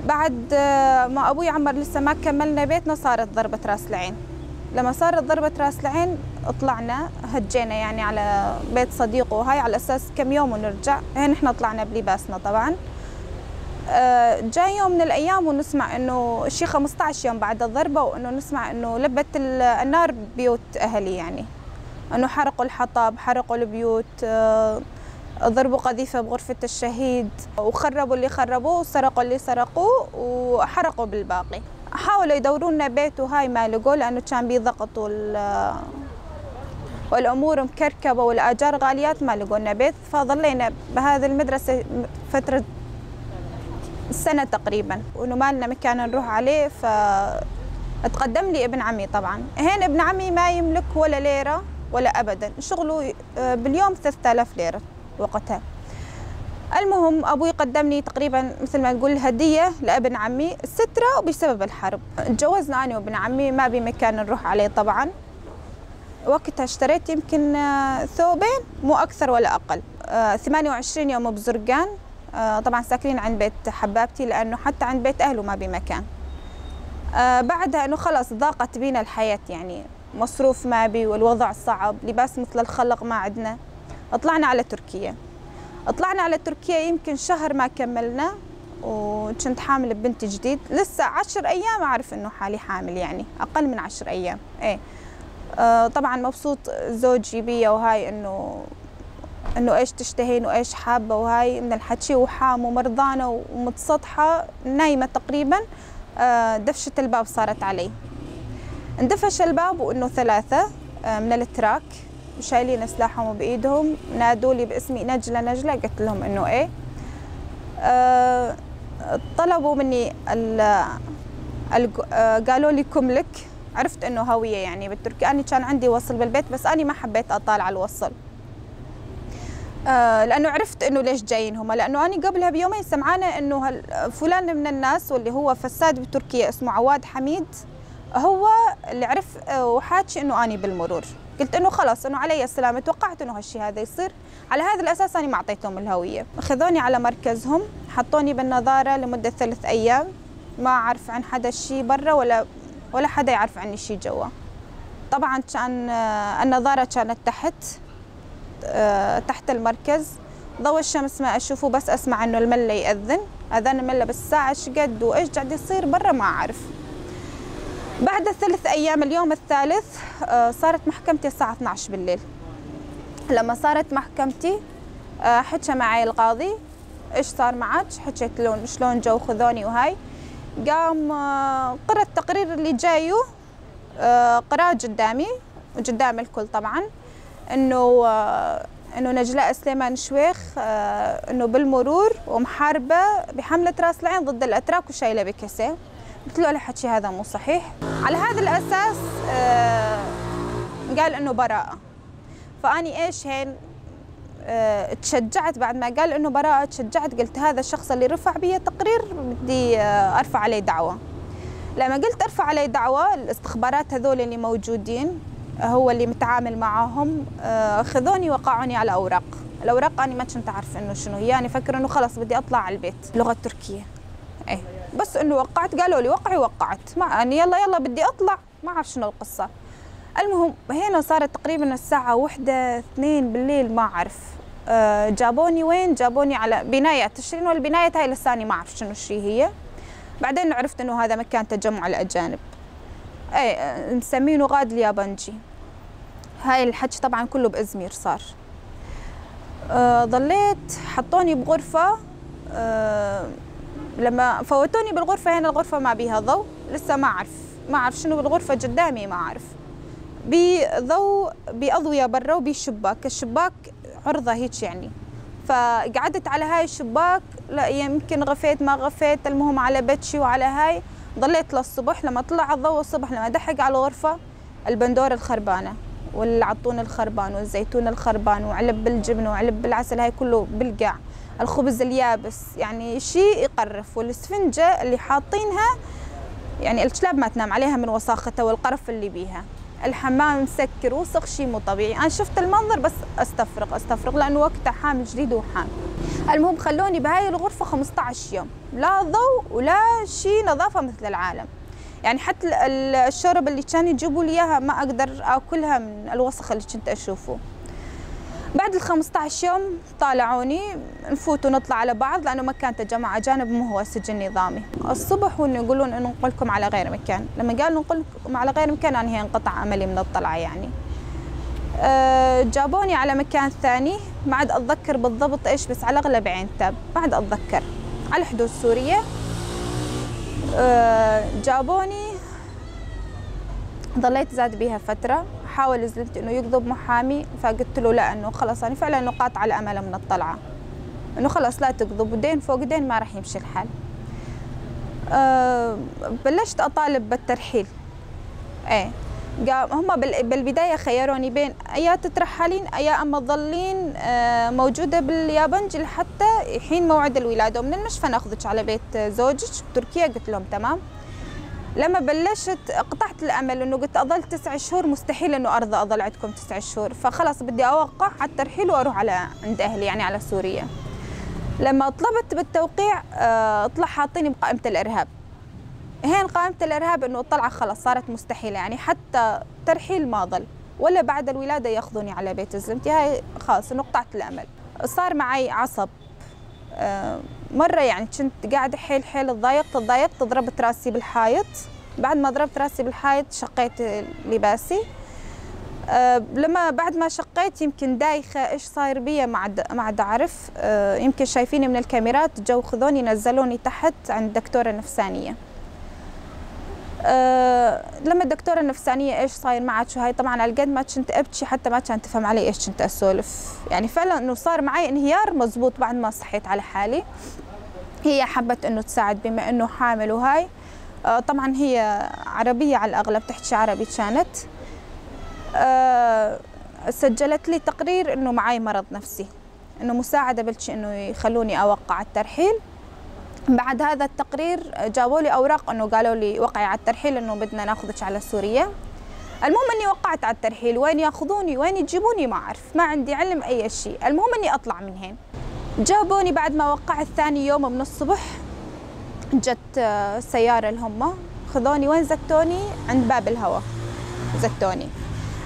بعد ما أبوي عمر لسه ما كملنا بيتنا صارت ضربة راس العين. لما صارت ضربة راس العين طلعنا هجينا يعني على بيت صديقه وهاي على أساس كم يوم ونرجع. هين احنا طلعنا بلباسنا طبعا. جاي يوم من الأيام ونسمع إنه شي 15 يوم بعد الضربة، وإنه نسمع إنه لبت النار بيوت أهلي، يعني إنه حرقوا الحطب، حرقوا البيوت، ضربوا قذيفة بغرفة الشهيد، وخربوا اللي خربوه وسرقوا اللي سرقوه وحرقوا بالباقي. حاولوا يدوروا لنا بيت وهاي ما لقوا، لأنه كان بيضغط والأمور مكركبة والآجار غاليات، ما لقوا لنا بيت. فظلينا بهذه المدرسة فترة سنة تقريبا، وإنه ما لنا مكان نروح عليه. فتقدم لي ابن عمي طبعا. هين ابن عمي ما يملك ولا ليرة ولا أبدا، شغله باليوم 3000 ليرة وقتها. المهم أبوي قدمني تقريبا مثل ما نقول هدية لابن عمي سترة، وبسبب الحرب تجوزنا أنا وابن عمي، ما بمكان نروح عليه طبعا. وقتها اشتريت يمكن ثوبين مو أكثر ولا أقل. 28 يوم بزرقان، طبعا ساكنين عند بيت حبابتي لأنه حتى عند بيت أهله ما بمكان. بعدها أنه خلص ضاقت بينا الحياة، يعني مصروف ما بي والوضع صعب، لباس مثل الخلق ما عندنا. طلعنا على تركيا، طلعنا على تركيا يمكن شهر ما كملنا، وكنت حامل ببنتي جديد لسه 10 أيام أعرف إنه حالي حامل، يعني أقل من 10 أيام. إيه طبعا مبسوط زوجي بيا وهاي إنه إيش تشتهين وإيش حابة وهاي من الحكي، وحام ومرضانة ومتسطحة نايمة تقريبا. دفشة الباب صارت علي، اندفش الباب وإنه 3 من التراك شايلين سلاحهم بإيدهم، نادوا لي باسمي نجلة نجلة، قلت لهم إنه إيه. طلبوا مني قالوا لي كملك، عرفت إنه هوية يعني بالتركي. أنا كان عندي وصل بالبيت بس أنا ما حبيت أطالع الوصل، لأنه عرفت إنه ليش جايين هم، لأنه أنا قبلها بيومين سمعانة إنه فلان من الناس واللي هو فساد بتركيا اسمه عواد حميد هو اللي عرف وحاكي إنه أنا بالمرور. قلت إنه خلص إنه علي السلامة، توقعت إنه هالشيء هذا يصير. على هذا الأساس أنا ما أعطيتهم الهوية. أخذوني على مركزهم، حطوني بالنظارة لمدة 3 أيام، ما أعرف عن حدا شيء برا ولا حدا يعرف عني شيء جوا. طبعا كان النظارة كانت تحت المركز، ضوء الشمس ما أشوفه، بس أسمع إنه الملة يأذن، أذان الملة بالساعة شقد وإيش قاعد يصير برا ما أعرف. بعد 3 أيام اليوم الثالث صارت محكمتي الساعة 12 بالليل. لما صارت محكمتي حكى معي القاضي، إيش صار معك؟ حكيت له شلون جو خذوني وهاي. قام قرأ التقرير اللي جايه، قرأه قدامي وقدام الكل طبعا، إنه نجلاء سليمان شويخ إنه بالمرور ومحاربة بحملة راس العين ضد الأتراك وشايلة بكسة. قلت له الحكي هذا مو صحيح. على هذا الأساس قال إنه براءة. فأني إيش هين تشجعت بعد ما قال إنه براءة، تشجعت قلت هذا الشخص اللي رفع بي تقرير بدي أرفع عليه دعوة. لما قلت أرفع عليه دعوة، الاستخبارات هذول اللي موجودين هو اللي متعامل معاهم خذوني وقعوني على أوراق. الأوراق أنا ما كنت أعرف إنه شنو هي، أنا فكر إنه خلص بدي أطلع على البيت، اللغة التركية. إيه بس إنه وقعت، قالوا لي وقعي، وقعت، ما أني يلا يلا بدي أطلع، ما أعرف شنو القصة. المهم هنا صارت تقريبا الساعة 1 2 بالليل ما أعرف. جابوني وين؟ جابوني على بناية تشرين، والبناية هاي لساني ما أعرف شنو الشيء هي. بعدين عرفت إنه هذا مكان تجمع الأجانب، إيه مسمينه غاد اليابانجي. هاي الحكي طبعا كله بإزمير صار. ضليت حطوني بغرفة. لما فوتوني بالغرفة هنا الغرفة ما بيها ضوء، لسه ما أعرف شنو بالغرفة قدامي، ما أعرف. بضوء بأضوية برا وبشباك، الشباك عرضة هيك يعني. فقعدت على هاي الشباك، لا يمكن غفيت ما غفيت، المهم على بتشي وعلى هاي ضليت للصبح. لما طلع الضوء الصبح لما دحق على الغرفة، البندورة الخربانة والعطون الخربان والزيتون الخربان وعلب بالجبن وعلب بالعسل، هاي كله بالقاع، الخبز اليابس، يعني شيء يقرف. والاسفنجة اللي حاطينها يعني الكلاب ما تنام عليها من وساختها والقرف اللي بيها. الحمام مسكر وسخ، شيء مو طبيعي. أنا شفت المنظر بس أستفرغ لأنه وقتها حامل جديد وحامل. المهم خلوني بهاي الغرفة 15 يوم، لا ضوء ولا شيء، نظافة مثل العالم. يعني حتى الشوربة اللي كانوا يجيبوا لي إياها ما أقدر آكلها من الوسخ اللي كنت أشوفه. بعد ال 15 يوم طالعوني، نفوت ونطلع على بعض لأنه مكان تجمع أجانب، مو هو سجن نظامي. الصبح وإنه يقولون إنه ننقلكم على غير مكان، لما قالوا ننقلكم على غير مكان أنا هي انقطع أملي من الطلعة يعني. جابوني على مكان ثاني، ما عاد أتذكر بالضبط إيش، بس على الأغلب عين تاب، ما عاد أتذكر، على حدود سوريا. جابوني، ضليت زاد بيها فترة، حاول زلمتي إنه يقضب محامي، فقلت له لا، إنه خلص أنا فعلا إنه قاطعة الأمل من الطلعة، إنه خلص لا تقضب، ودين فوق دين ما راح يمشي الحال. بلشت أطالب بالترحيل. إيه هم بالبداية خيروني بين يا تترحلين يا أما تظلين موجودة باليابنج لحتى حين موعد الولادة، ومن المشفى ناخذك على بيت زوجك بتركيا. قلت لهم تمام. لما بلشت قطعت الأمل، إنه قلت أظل 9 شهور، مستحيل إنه أرضى أظل عندكم 9 شهور، فخلص بدي أوقع على الترحيل وأروح على عند أهلي يعني على سوريا. لما طلبت بالتوقيع طلع حاطيني بقائمة الإرهاب. هين قائمة الإرهاب إنه الطلعة خلص صارت مستحيلة، يعني حتى ترحيل ما ظل، ولا بعد الولادة ياخذوني على بيت زلمتي، هاي خلص إنه قطعت الأمل. صار معي عصب مرة، يعني كنت قاعدة حيل حيل تضايقت، ضربت راسي بالحائط. بعد ما ضربت راسي بالحائط شقيت لباسي. لما بعد ما شقيت يمكن دايخة إيش صاير بيا ما عاد أعرف، يمكن شايفيني من الكاميرات، جو خذوني نزلوني تحت عند دكتورة نفسانية. لما الدكتورة النفسانية إيش صاير معك شو هاي، طبعا على قد ما كنت أبكي حتى ما كانت تفهم علي إيش كنت أسولف، يعني فعلا إنه صار معي انهيار مزبوط. بعد ما صحيت على حالي هي حبت إنه تساعد بما إنه حامل وهاي، طبعا هي عربية على الأغلب، تحكي عربي كانت. سجلت لي تقرير إنه معي مرض نفسي، إنه مساعدة بلشي إنه يخلوني أوقع على الترحيل. بعد هذا التقرير جابوا لي أوراق إنه قالوا لي وقعي على الترحيل إنه بدنا ناخذك على سوريا. المهم إني وقعت على الترحيل، وين ياخذوني وين يجيبوني ما أعرف، ما عندي علم أي شيء، المهم إني أطلع من هين. جابوني بعد ما وقعت ثاني يوم من الصبح، جت سيارة الهمة خذوني. وين زتوني؟ عند باب الهوى. زتوني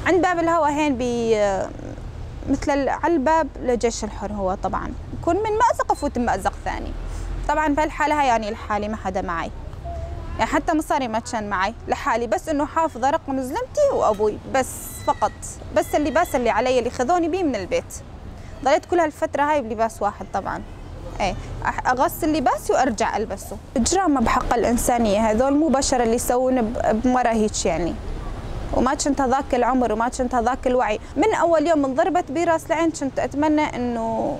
عند باب الهوى هين مثل على الباب لجيش الحر، هو طبعا يكون من مأزق أفوت مأزق ثاني. طبعا بهالحالة هاي يعني لحالي، ما حدا معي، يعني حتى مصاري ما كان معي، لحالي، بس انه حافظة رقم زلمتي وابوي بس فقط، بس اللباس اللي علي اللي خذوني بيه من البيت. ضليت كل هالفترة هاي بلباس واحد طبعا، ايه اغسل لباسي وارجع البسه. اجرام بحق الانسانية، هذول مو بشر اللي يسوون بمرة هيك يعني، وما كنت هذاك العمر وما كنت هذاك الوعي. من اول يوم انضربت براس العين كنت اتمنى انه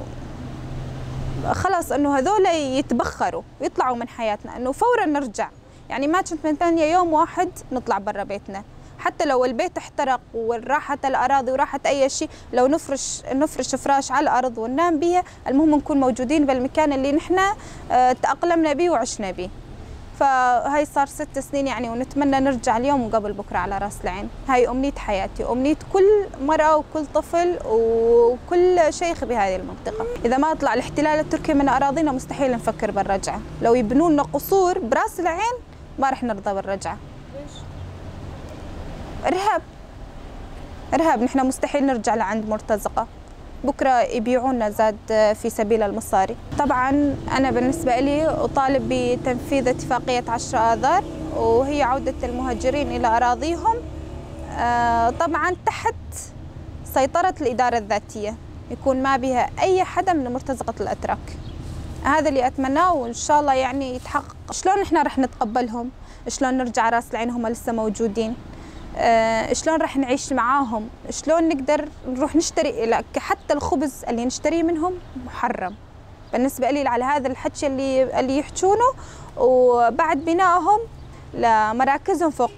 خلص انه هذول يتبخروا ويطلعوا من حياتنا، انه فورا نرجع، يعني ما كنت متمنية يوم واحد نطلع برا بيتنا، حتى لو البيت احترق وراحت الاراضي وراحت اي شيء، لو نفرش فراش على الارض وننام بيها، المهم نكون موجودين بالمكان اللي نحن تأقلمنا به وعشنا به. فهي صار 6 سنين يعني، ونتمنى نرجع اليوم وقبل بكره على راس العين. هاي امنية حياتي، امنية كل مرأة وكل طفل وكل شيخ بهذه المنطقة. اذا ما طلع الاحتلال التركي من اراضينا مستحيل نفكر بالرجعة، لو يبنوا لنا قصور براس العين ما رح نرضى بالرجعة. ليش؟ ارهاب، ارهاب، نحن مستحيل نرجع لعند مرتزقة، بكرة يبيعونا زاد في سبيل المصاري. طبعا أنا بالنسبة لي أطالب بتنفيذ اتفاقية 10 آذار، وهي عودة المهاجرين إلى أراضيهم، طبعا تحت سيطرة الإدارة الذاتية، يكون ما بها أي حدا من مرتزقة الأتراك. هذا اللي أتمناه وإن شاء الله يعني يتحقق. شلون نحن رح نتقبلهم؟ شلون نرجع راس العين هم لسه موجودين؟ شلون رح نعيش معاهم؟ شلون نقدر نروح نشتري؟ حتى الخبز اللي نشتريه منهم محرم بالنسبة لي على هذا الحكي اللي يحجونه، وبعد بنائهم لمراكزهم فوق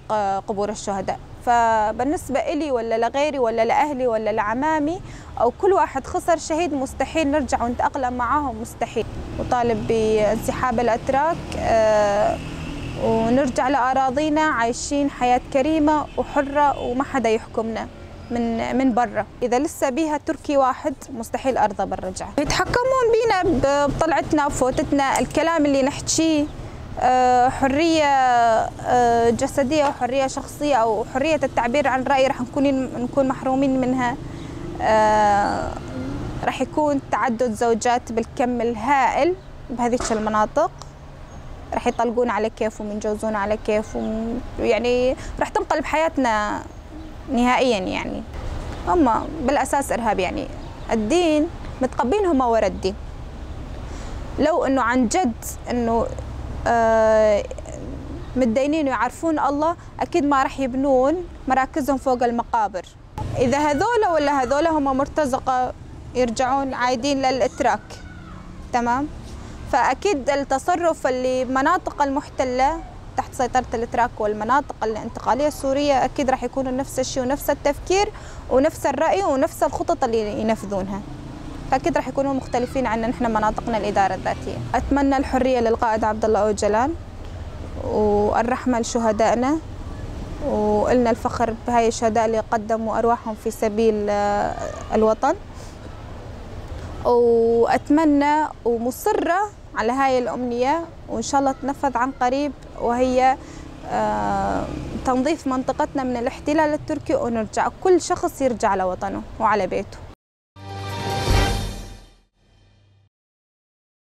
قبور الشهداء. فبالنسبة لي ولا لغيري ولا لأهلي ولا لعمامي أو كل واحد خسر شهيد، مستحيل نرجع ونتأقلم معاهم، مستحيل. وطالب بانسحاب الأتراك ونرجع لأراضينا عايشين حياة كريمة وحرة وما حدا يحكمنا. من برا. إذا لسه بيها تركي واحد مستحيل أرضى بالرجعة. يتحكمون بينا بطلعتنا بفوتتنا، الكلام اللي نحكيه، حرية جسدية وحرية شخصية أو حرية التعبير عن الرأي راح نكون محرومين منها. راح يكون تعدد زوجات بالكم الهائل بهذيك المناطق، راح يطلقون على كيفهم وينجوزون على كيفهم، يعني راح تنقلب حياتنا نهائيا. يعني هم بالأساس إرهاب، يعني الدين متقبين هم ورا الدين. لو إنه عن جد إنه متدينين ويعرفون الله أكيد ما راح يبنون مراكزهم فوق المقابر. إذا هذولا ولا هذولا هم مرتزقة يرجعون عايدين للإتراك، تمام؟ فأكيد التصرف اللي بمناطق المحتلة تحت سيطرة الإتراك والمناطق الانتقالية السورية أكيد راح يكونوا نفس الشيء ونفس التفكير ونفس الرأي ونفس الخطط اللي ينفذونها، فأكيد راح يكونوا مختلفين عنا نحن مناطقنا الإدارة الذاتية. أتمنى الحرية للقائد عبد الله أوجلان والرحمة لشهدائنا، وإلنا الفخر بهاي الشهداء اللي قدموا أرواحهم في سبيل الوطن. وأتمنى ومصرة على هاي الأمنية وإن شاء الله تنفذ عن قريب، وهي تنظيف منطقتنا من الاحتلال التركي ونرجع كل شخص يرجع لوطنه وعلى بيته.